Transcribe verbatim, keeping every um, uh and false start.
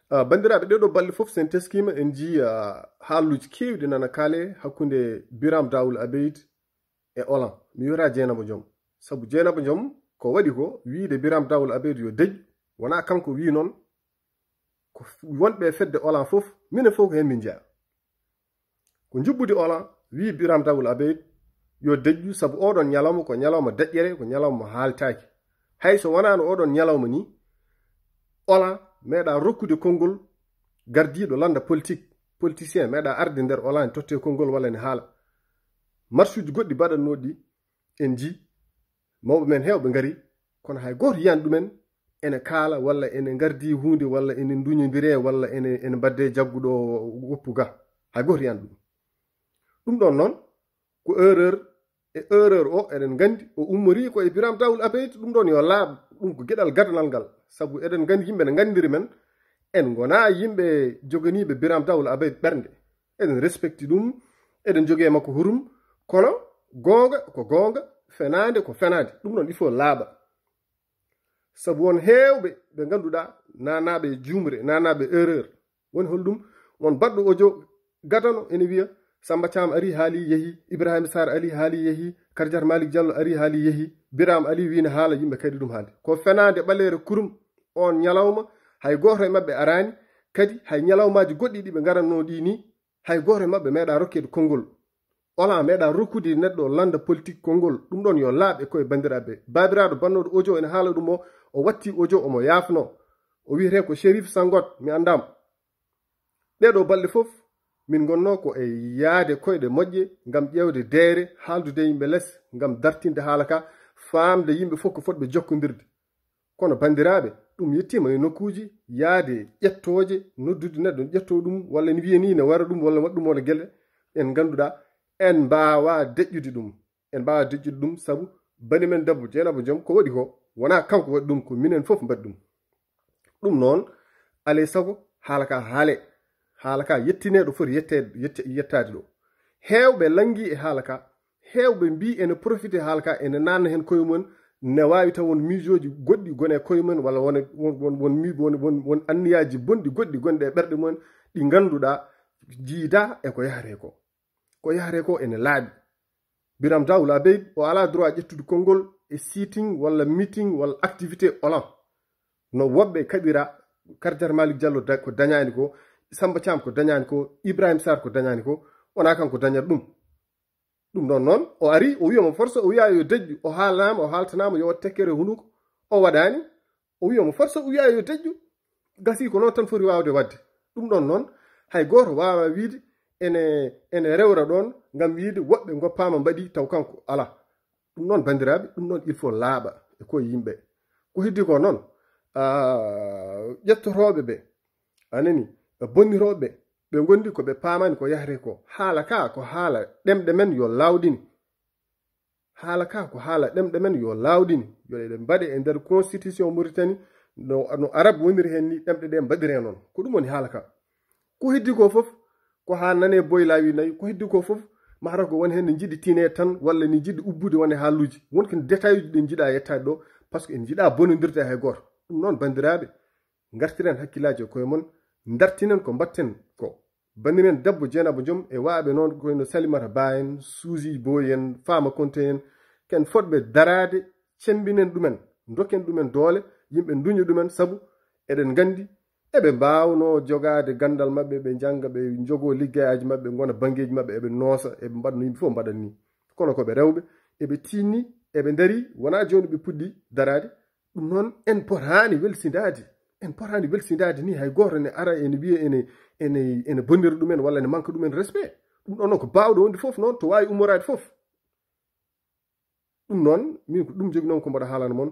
Ah, banndiraaɓe, ɗee ɗoo balɗe fof, so en teskiima, en njii, ah, haaluuji keewɗi nana kaale hakkunde Biram Dawul Abeid e Olan. Mi wiyataa Jeynaba Joom, sabu Jeynaba Joom ko waɗi ko wiyde Biram Dawul Abeid yo deƴƴu, wonaa kanko wiyi noon, ko f-, wonɓe e fedde Olan fof, minen fof ko heen min njeyaa. Ko njuɓɓudi Olan wiyi Biram Dawul Abeid yo deƴƴu, sabu oɗon ñalawma ko ñalawma deƴƴere, ko ñalawma mo haaltaaki. Hay so wonaano oɗon ñalawma nii, Olan meeɗaa rokkude konngol gardiiɗo lannda politique, politicien meeɗaa arde nder Olan, tottee konngol walla ne haala. Marsuuji goɗɗi mbaɗatnooɗi ɗi, en njii mawɓe men heewɓe ngari, kono hay gooto yiyaani ɗumen ene kaala, walla ene ngardi huunde, walla ene nduñondire, walla ene, ene mbaɗde jagguɗo woppu ga. Hay gooto yiyaani ɗum. Ɗum ɗoon noon, ko erreur, e erreur o, eɗen nganndi, o ummorii ko e Biram Dawul Abeid, ɗum ɗoon yo laaɓ, ɗum ko geɗal gadanal ngal. Sabu eɗen nganndi yimɓe ne nganndiri men, en ngonaa yimɓe joganiiɓe Biram Dawul Abeid ɓernde. Eɗen respecti ɗum, eɗen jogii e makko hurum, kono goonga ko goonga, fenaande ko fenaande. Ɗum ɗoon il faut laaɓa. Sabu won heewɓe ɓe ngannduɗaa nanaaɓe e juumre, nanaaɓe erreur. Woni holɗum? Won baɗɗo audio gadano ene wiya, Samba Thiam ari haali yehi, Ibrahima Sarr ari haali yehi, Kardiata Malick Diallo ari haali yehi, Birame Ali wiyi ne haala, yimɓe kadi ɗum haalde. Ko fenaande ɓaleere kurum. Oon ñalawma hay gooto e maɓɓe araani, kadi hay ñalawmaaji goɗɗi ɗi ɓe ngaratnoo ɗi nii, hay gooto e maɓɓe meeɗaa rokkeede konngol. Olan meeɗaa rokkude neɗɗo lannda politique konngol. Ɗum ɗoon yo laaɓ e koye banndiraaɓe. Baabiraaɗo bannooɗo audio ene haala ɗum o, o watti audio omo yaafnoo. O wiyetee ko Chérif Sangot, mi anndaama. Ɗee ɗoo balɗe fof, min ngonnoo ko e yahde koyɗe moƴƴe ngam ƴeewde deeyre, haaldude e yimɓe les, ngam dartinde haala ka, faamde yimɓe fof ko fotɓe jokkondirde. Kono banndiraaɓe, ɗum yettiima e nokkuuji, yahde ƴettooje, noddude neɗɗo, ƴettoo ɗum, walla ne wiya nii, ne wara ɗum, walla waɗa ɗum, walla gelle ɗe ngannduɗaa en mbaawaa deƴƴude ɗum. En mbaawaa deƴƴude ɗum, sabu bani men debbo Jeynaba Joom ko waɗi ko, wonaa kanko waɗi ɗum, ko minen fof mbaɗi ɗum. Ɗum noon, alaa e sago haala ka haalee, haala ka yettinee ɗo foti yette-, yette-, yettaade ɗo. Heewɓe lanngii e haala ka, heewɓe mbii ene profité haala ka, ene naatna heen koye mum, ne waawi taw won miijooji goɗɗi gone e koye mum, walla won, won, won, won mi-, won, won, won anniyaaji bonɗi goɗɗi gonɗi e ɓerɗe mum, ɗi ngannduɗaa jiidaa e ko yahree ko. Ko yahree ko ene laaɓi. Biram Dawul Abeid, o alaa droit ƴettude konngol e sitting walla meeting walla activité Olan. No woɓɓe kaɓira, Kardiata Malick Diallo da-, ko dañaani ko, Samba Thiam ko dañaani ko, Ibrahima Sarr ko dañaani ko, wonaa kanko dañata ɗum. Ɗum ɗoon noon, o ari, o wiya mo force, o wiya yo deƴƴu, o haalanaama, o haaltanaama yo waɗ tekkere e hunuko, o waɗaani, o wiya mo force, o wiya yo deƴƴu. Gasii ko noon tan foti waawde waɗde. Ɗum ɗoon noon, hay gooto waawaa wiyde ene, ene rewra ɗoon ngam wiyde woɓɓe ngoppaama mbaɗi taw kanko alaa. Ɗum noon, banndiraaɓe, ɗum noon il faut laaɓa e koye yimɓe. Ko heddi ko noon, ah, ƴettotooɓe ɓe, a nani, ɓe bonnirooɓe ɓe, ɓe ngondi ko ɓe paamaani ko yahree ko. Haala ka ko haala ɗemɗe men yo laawɗine. Haala ka ko haala ɗemɗe men yo laawɗine. Yo ɗe mbaɗe e nder constitution Mauritanie, no, no Arab woniri heen ni, ɗemɗe ɗe mbaɗiree noon. Ko ɗum woni haala ka. Ko heddi ko fof, ko haa nanee boy laawi nayi. Ko heddi ko fof, mahata ko won heen ne njiɗi tine tan, walla ne njiɗi ubbude wone haaluuji. Won ko détail uji ɗi njiɗaa yettaade ɗo, par ce que en njiɗaa bonondirde hay gooto. Ɗum noon, banndiraaɓe, ngartiren hakkillaaji e koye mon, ndartinen ko mbaɗten ko. Banndiren debbo Jeynaba Joom e waaɓe noon koye no Salimata Ba en, Suusi Boy en, Faama Konte en, ken fotɓe daraade, cemmbinen ɗumen, ndokken ɗumen doole, yimɓe nduña ɗumen, sabu eɗen nganndi eɓe mbaawnoo jogaade ganndal maɓɓe, ɓe njannga, ɓe njogoo liggeyaaji maɓɓe, ngona banngeeji maɓɓe, eɓe noosa, eɓe mbaɗa no yimɓe fof mbaɗata nii. Kono ko ɓe rewɓe, eɓe tiinni, eɓe ndarii, wonaa jooni ɓe puɗɗi daraade. Ɗum noon, en potaani welsindaade. En potaani welsindaade nii, hay gooto ne ara ene wiya ene, ene, ene bonnira ɗumen walla ene manka ɗumen respect. Ɗum ɗoon noon ko baawɗo wonde fof noon, to waawi ummoraade fof. Ɗum noon, min ko ɗum jogi noon ko mboɗo haalana mon.